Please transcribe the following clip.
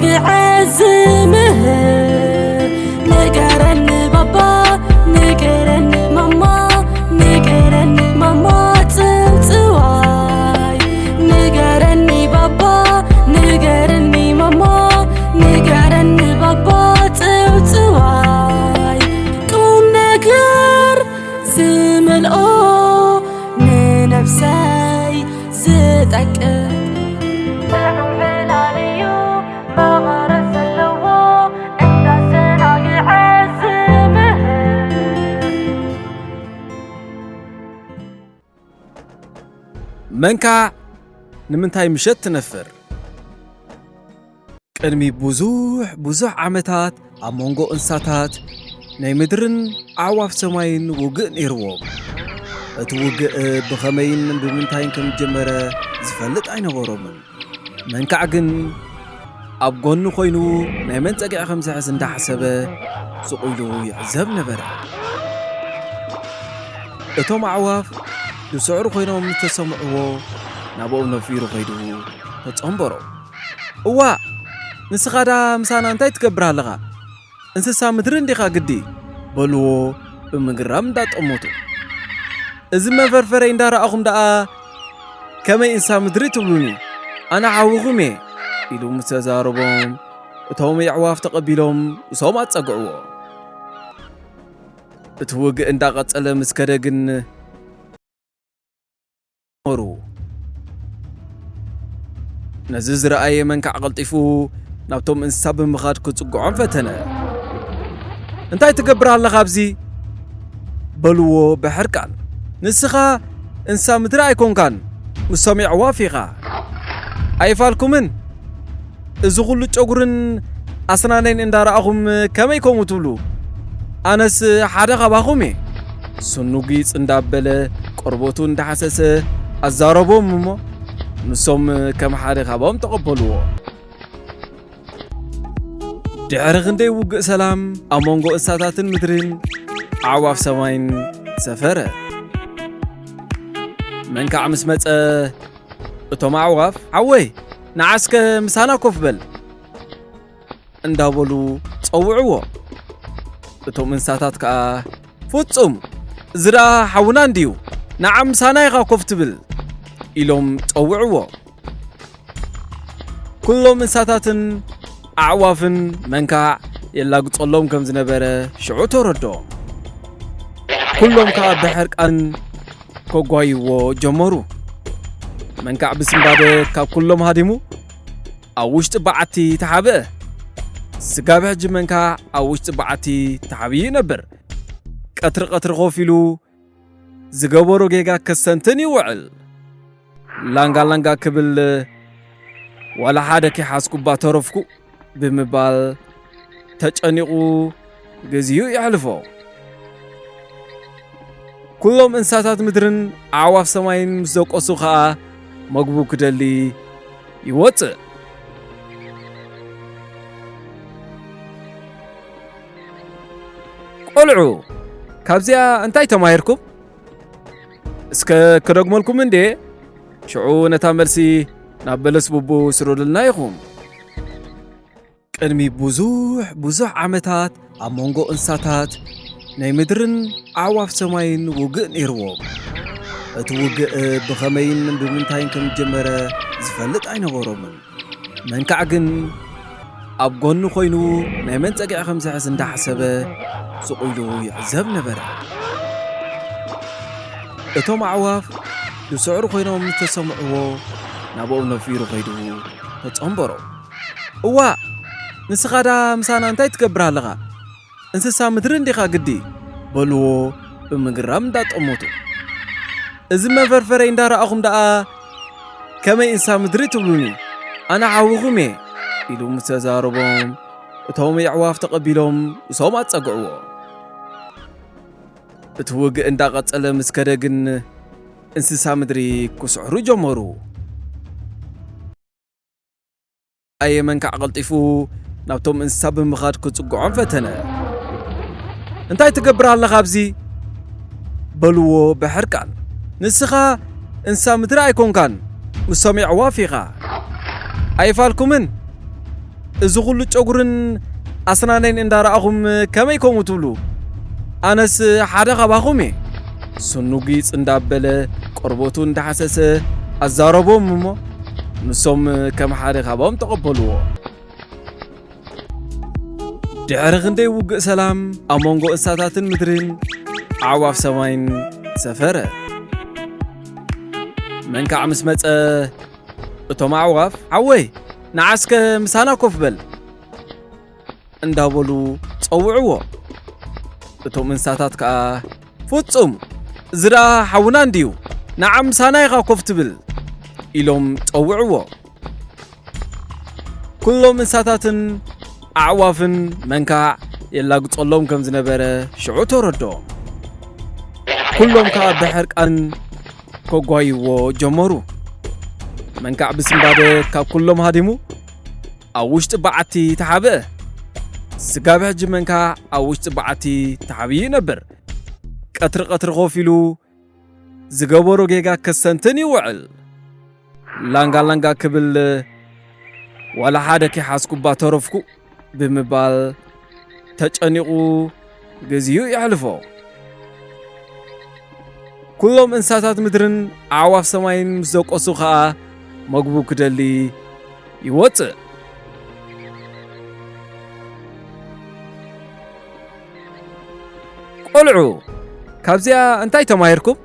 ይዕዝምህ። ንገረኒ ባባ፣ ንገረኒ ማማ፣ ንገረኒ ማማ ጽውጽዋይ። ንገረኒ ባባ፣ ንገረኒ ማማ፣ ንገረኒ ባባ ጽውጽዋይ። ቁም ነገር ዝመልኦ ንነብሰይ ዝጠቅም። ጽኑዕ ዕላል እዩ መቐረት ዘለዎ እንዳሰናግዐ ዝምህር። መንካዕ ንምንታይ ምሸት ትነፍር? ቅድሚ ብዙሕ ብዙሕ ዓመታት ኣብ መንጎ እንስሳታት ናይ ምድርን ኣዕዋፍ ሰማይን ውግእ ነይርዎም። እቲ ውግእ ብኸመይን ብምንታይን ከም ዝጀመረ ዝፈልጥ ኣይነበሮምን። መንካዕ ግን ኣብ ጎኑ ኮይኑ ናይ መን ጸግዒ ከም ዝሕዝ እንዳሓሰበ ስቕ ኢሉ ይዕዘብ ነበረ። እቶም ኣዕዋፍ ዝስዕሩ ኮይኖም ምስ ተሰምዕዎ ናብኦም ነፊሩ ከይዱ ተጸንበሮ። "እዋእ! ንስኻ ደኣ ምሳና እንታይ ትገብር ኣለኻ? እንስሳ ምድሪ እንዲኻ ግዲ?" በልዎ ብምግራም እንዳጠመቱ። "እዚ መፈርፈረይ እንዳረኣኹም ደኣ ከመይ እንስሳ ምድሪ ትብሉኒ? ኣነ ሓውኹም እየ" ኢሉ ምስ ተዛረቦም፣ እቶም የዕዋፍ ተቐቢሎም እሶም ኣጸግዕዎ። እቲ ውግእ እንዳቐጸለ ምስ ከደ ግን ነበሩ። ነዚ ዝረኣየ መንካዕ ቀልጢፉ ናብቶም እንስሳ ብምኻድ ክጽግዖም ፈተነ። "እንታይ ትገብር ኣለኻ ኣብዚ?" በልዎ ብሕርቃን። "ንስኻ እንስሳ ምድሪ ኣይኮንካን፣ ምስቶም የዕዋፍ ኢኻ። ኣይፋልኩምን?" እዚ ኩሉ ጨጉርን ኣስናነይን እንዳረኣኹም ከመይ ከምኡ ትብሉ? ኣነስ ሓደ ካባኹም እየ። ስኑ ጊጽ እንዳበለ ቆርበቱ እንዳሓሰሰ ኣዛረቦም እሞ ንሶም ከም ሓደ ካባኦም ተቐበልዎ። ድሕሪ ክንደይ ውግእ ሰላም ኣብ መንጎ እንስሳታትን ምድርን ኣዕዋፍ ሰማይን ሰፈረ። መንካዕ ምስ መጸ እቶም ኣዕዋፍ፣ "ሓወይ፣ ንዓስከ ምሳና ኮፍ በል" እንዳበሉ ጸውዕዎ። እቶም እንስሳታት ከኣ፣ "ፍጹም፣ እዚ ደኣ ሓውና እንድዩ፣ ንዓ ምሳና ኢኻ ኮፍ ትብል" ኢሎም ጸውዕዎ። ኩሎም እንስሳታትን ኣዕዋፍን መንካዕ የላግጸሎም ከም ዝነበረ ሽዑ ተረድኦም። ኩሎም ከኣ ብሕርቃን ከጓይዎ ጀመሩ። መንካዕ ብስንባደ ካብ ኩሎም ሃዲሙ ኣብ ውሽጢ በዓቲ ተሓብአ። ስጋብ ሕጂ መንካዕ ኣብ ውሽጢ በዓቲ ተሓቢኡ ይነብር። ቀትሪ ቀትሪ ኮፍ ኢሉ ዝገበሮ ጌጋ ከስተንትን ይውዕል። ላንጋ ላንጋ ክብል፣ "ዋላ ሓደ ከይሓዝኩባ ተረፍኩ" ብምባል ተጨኒቑ ግዜኡ የሕልፎ። ኩሎም እንስሳታት ምድርን ኣዕዋፍ ሰማይን ምስ ደቀሱ ኸኣ መግቡ ክደሊ ይወጽእ። ቆልዑ፣ ካብዚኣ እንታይ ተማሂርኩም? እስከ ክደግመልኩም እንዴ? ሽዑ ነታ መልሲ ናብ በለስ ቡቡ ስሩልና ኢኹም። ቅድሚ ብዙሕ ብዙሕ ዓመታት ኣብ መንጎ እንስሳታት ናይ ምድርን ኣዕዋፍ ሰማይን ውግእ ነይርዎም። እቲ ውግእ ብኸመይን ብምንታይን ከም ዝጀመረ ዝፈልጥ ኣይነበሮምን። መንካዕ ግን ኣብ ጎኑ ኮይኑ ናይ መን ጸግዒ ከም ዝሕዝ እንዳሓሰበ ስቕ ኢሉ ይዕዘብ ነበረ። እቶም ኣዕዋፍ ዝስዕሩ ኮይኖም ምስ ተሰምዕዎ ናብኦም ነፊሩ ከይዱ ተጸንበሮ። "እዋእ! ንስኻ ደኣ ምሳና እንታይ ትገብር ኣለኻ? እንስሳ ምድሪ እንዲኻ ግዲ?" በልዎ ብምግራም እንዳጠመቱ። "እዚ መፈርፈረይ እንዳረኣኹም ደኣ ከመይ እንስሳ ምድሪ ትብሉኒ? ኣነ ሓውኹም እየ" ኢሉ ምስ ተዛረቦም፣ እቶም የዕዋፍ ተቐቢሎም እሶም ኣጸግዕዎ። እቲ ውግእ እንዳቐጸለ ምስ ከደ ግን እንስሳ ምድሪ ክስዕሩ ጀመሩ። ኣየ መንካዕ ቀልጢፉ ናብቶም እንስሳ ብምኻድ ክጽግዖም ፈተነ። "እንታይ ትገብር ኣለኻ ኣብዚ?" በልዎ ብሕርቃን። "ንስኻ እንስሳ ምድሪ ኣይኮንካን፣ ምስቶም የዕዋፍ ኢኻ። ኣይፋልኩምን?" እዚ ኩሉ ጨጉርን ኣስናነይን እንዳረኣኹም ከመይ ከምኡ ትብሉ? ኣነስ ሓደ ካባኹም እየ። ስኑ ጊጽ እንዳበለ ቆርበቱ እንዳሓሰሰ ኣዛረቦም እሞ ንሶም ከም ሓደ ካባኦም ተቐበልዎ። ድሕሪ ክንደይ ውግእ ሰላም ኣብ መንጎ እንስሳታትን ምድርን ኣዕዋፍ ሰማይን ሰፈረ። መንካዕ ምስ መጸ እቶም ኣዕዋፍ ሓወይ ንዓስከ ምሳና ኮፍ በል እንዳበሉ ጸውዕዎ። እቶም እንስሳታት ከኣ ፍጹም እዚ ደኣ ሓውና እንድዩ ንዓ ምሳና ኢኻ ኮፍ ትብል ኢሎም ጸውዕዎ። ኩሎም እንስሳታትን ኣዕዋፍን መንካዕ የላግጸሎም ከም ዝነበረ ሽዑ ተረድኦም። ኩሎም ከኣ ብሕርቃን ከጓይዎ ጀመሩ። መንካዕ ብስንባደ ካብ ኩሎም ሃዲሙ ኣብ ውሽጢ በዓቲ ተሓብአ። ስጋብ ሕጂ መንካዕ ኣብ ውሽጢ በዓቲ ተሓቢኡ ይነብር። ቀትሪ ቀትሪ ኮፍ ኢሉ ዝገበሮ ጌጋ ከስተንትን ይውዕል። ላንጋ ላንጋ ክብል ዋላ ሓደ ከይሓዝኩባ ተረፍኩ ብምባል ተጨኒቑ ግዚኡ የሕልፎ። ኩሎም እንስሳታት ምድርን ኣዕዋፍ ሰማይን ምስ ደቀሱ ኸኣ መግቡ ክደሊ ይወጽእ። ቆልዑ ካብዚኣ እንታይ ተማሂርኩም?